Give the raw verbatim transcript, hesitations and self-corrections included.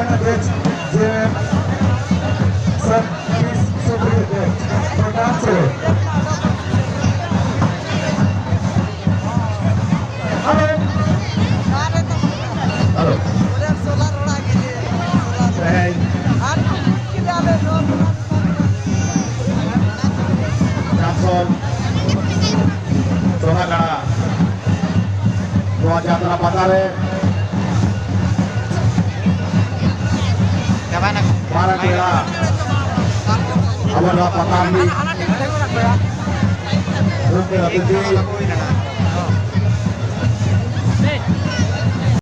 ᱡᱮ service supreme court ᱯᱨᱚᱫᱟᱱ ᱥᱮ hello. Hello. ᱛᱮᱦᱮᱧ ᱡᱟᱢᱥᱚᱞ ᱥᱚᱱᱟᱜᱟᱲᱟ ᱱᱚᱣᱟ ᱡᱟᱛᱨᱟ ᱯᱟᱛᱟ ᱨᱮ ᱢᱟᱨᱟᱝ ᱯᱮᱲᱟ ᱟᱵᱚ ᱱᱚᱣᱟ ᱯᱟᱛᱟ ᱨᱤᱱᱤᱡ ᱢᱩᱠᱷᱭᱟᱹ ᱚᱛᱤᱛᱷᱤ